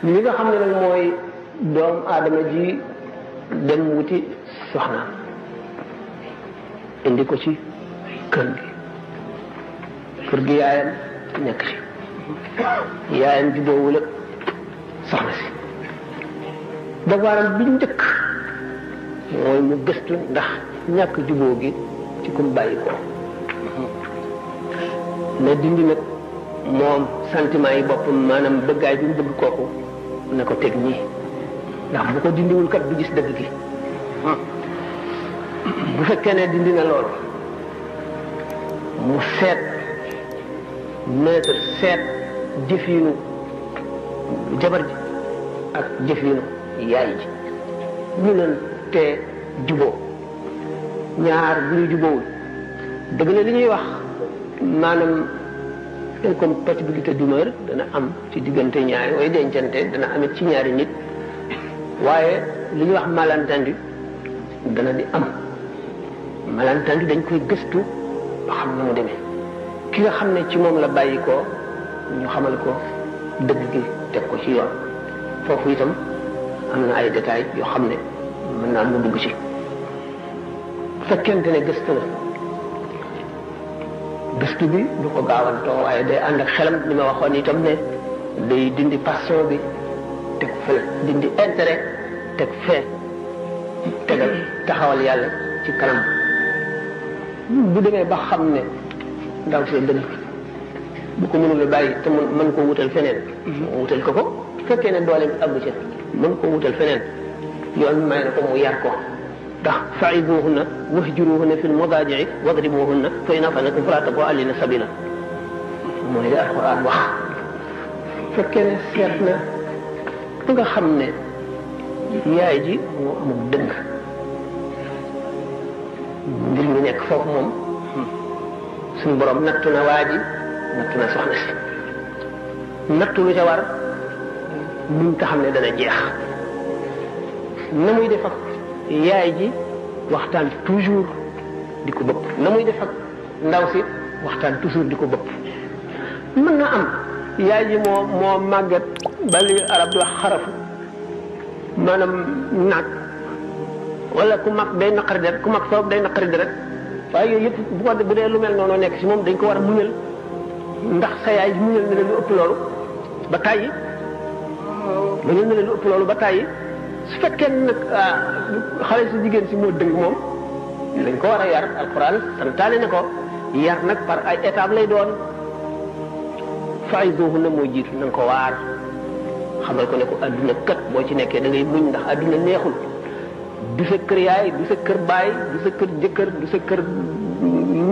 li nga xam ne nag mooy doomu aadama ji dem wuti soxna indi ko ci kër gi yaayam nekk ci yaayam jubóowul ak soxna si devoiram bi njëkk mooy mu gëstu ndax ñàkk jubóo gi ci kum bàyyi ko na dindi nag moom sentiment yi boppam maanaam bëggaay bi mu bëgg kooku na ko teg ñii ndax bu ko dindiwul kat du gis dëgg gi bu fekkee ne dindi na loolu mu seet neutre seet jëfiinu jabar ji ak jëfiinu yaay ji ñu leen te juboo ñaar bu ñu jubóowul dëgg la li ñuy wax maanaam incompatibilité d'humeur dana am ci diggante ñaari way dencante dana amit ci ñaari nit waaye li ñuy wax malentendu dana di am malentendu dañ koy gëstu ba xam na mu demee ki nga xam ne ci moom la bàyyi ko ñu xamal ko dëgg gi teg ko ci yoon foofu itam am na ay détails yoo xam ne mën naa mu dugg ci fekkente ne gëstu la gëstu bi du ko gaawantoo waaye day ànd ak xelam li ma waxoon itam ne day dindi passion bi teg fële dindi intérêt teg fee tegal taxawal yàlla ci kanam bu demee ba xam ne ndaw see dëgg bu ko mënul bàyyi te mën ko wutal feneen wutal ko fekkee ne doole bi àggu ci mën ko wutal feneen yoon may na ko mu yar ko ndax fa'iduhunna wahjuruhunna fil madaaji'i wadribuhunna fa in ata'nakum falaa tabghu alayhinna sabiila mooy li alxuraan wax fekkee ne seet na ba nga xam ne yaay ji moo amul dëgg mbir mi nekk foofu moom suñu borom nattu na waa ji nattu na soxna si nattu lu ca war muñ ko xam ne dana jeex na muy def ak yaay ji waxtaan toujours di ko bëpp na muy def ak ndaw si waxtaan toujours di ko bëpp mën na am yaay ji moo màggat ba li arab di wax xarafu maanaam naag wala ku mag day naqari deret ku mag soob day naqari deret waaye yooyu yëpp bu dee lu mel noonu nekk si moom dañ ko war a muñal ndax sa yaay muñal na leen lu ëpp loolu ba tàyyi muñal na leen lu ëpp loolu ba tàyyi su fekkee nag xale si jigéen si moo dëng moom dañ ko war a yar alxuraan santaane ne ko yar nag par ay étape lay doon fa'izuhunna mooy jiitu na nga ko waar xamal ko ne ko adduna kat boo ci nekkee da ngay muñ ndax adduna neexul du sa kër yaay du sa kër baay du sa kër jëkkër du sa kër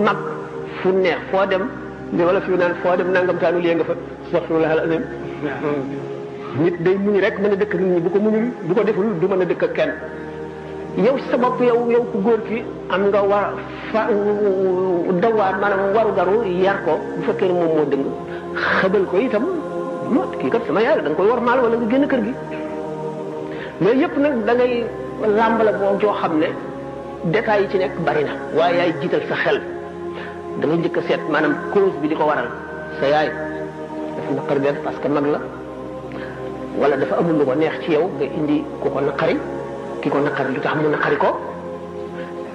mag fu neex foo dem wala fi naan foo dem nangam taanu lii nga fa astaghfirullah al-azim nit day muñ rek mën a dëkk nit ñi bu ko muñul bu ko deful du mën a dëkk ak kenn yow sa bopp yow ku góor ki am nga war fa dawaat maanaam waru garu yar ko bu fekkee ne moom moo dëng xabal ko itam moo kii kat sama yaay da nga koy war maal wala nga génn kër gi mais yëpp nag da ngay làmb la boo joo xam ne détails yi ci nekk bari na waaye yaay jiital sa xel da ngay njëkk a seet maanaam cause bi di ko waral sa yaay dafa naqari def parce que mag la wala dafa amul lu ko neex ci yow nga indi ku ko naqari ki ko naqari lu tax mu naqari ko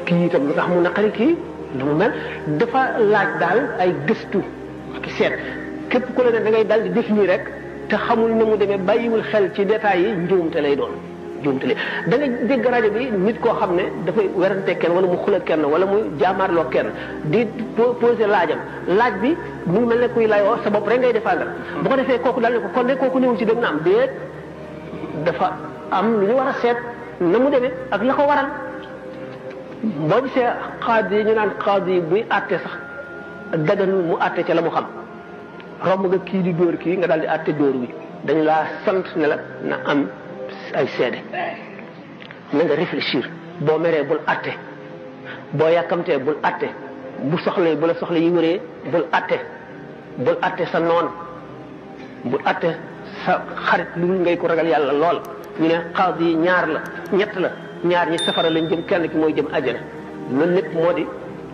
kii itam lu tax mu naqari kii lu mu mel dafa laaj daal ay gëstu ak seet képp ku la ne da ngay dal di def nii rek te xamul na mu demee bàyyiwul xel ci détails yi njuumte lay doon njuumte li da nga dégg rajo bi nit koo xam ne dafay werante kenn wala mu xula kenn wala mu jaamaarloo kenn di poser laaj bi mu ngi mel ne kuy layoo sa bopp rek ngay défendre bu ko defee kooku daal ne ko kon de kooku néewul ci dëgg na am déet dafa am lu ñu war a seet na mu demee ak la ko waral boo gisee xaadi yi ñu naan xaadi yi buy àtte sax daganul mu àtte ca la mu xam romb nga kii di dóor kii nga daal di àtte dóor wi dañu laa sant ne la na am ay seede na nga réfléchir boo meree bul àtte boo yàkkamtee bul àtte bu soxla bu la soxla yi wëree bul àtte sa noon bul àtte sa xarit lu ngay ko ragal yàlla lool ñu ne xaadi yi ñaar la ñett la ñaar ñi safara lañ jëm kenn ki mooy jëm àjjana loolu lépp moo di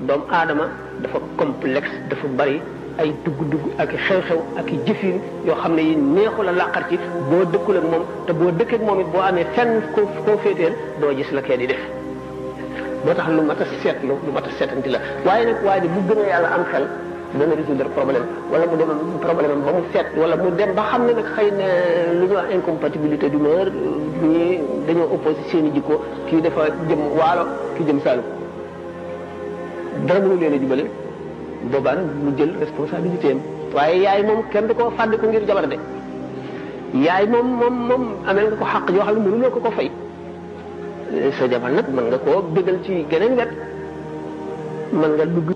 doomu aadama dafa complexe dafa bari ay dugg-dugg ak i xew-xew ak i jëfin yoo xam ne yi neexu la làqar ci boo dëkkul ak moom te boo dëkkee ak moom it boo amee fenn koo féeteel doo gis la kee di def moo tax lu mat a seetlu lu mat a seetanti la waaye nag waa ji bu gën a yàlla am xel dana résoudre problème wala mu dem problème ba mu seet wala mu dem ba xam ne nag xëy na lu ñuy wax incompatibilité d'humeur ñii dañoo opposé seen i jikko kii dafa jëm waalo kii jëm Saalum dara mënu leen a jubale boobaa nag mu jël responsabilité am waaye yaay moom kenn du ko fàdd ko ngir jabar de yaay moom amel nga ko xàq yoo xam ne mënuloo ko fay sa jabar nag mën nga koo bégal ci geneen wet mën nga dugg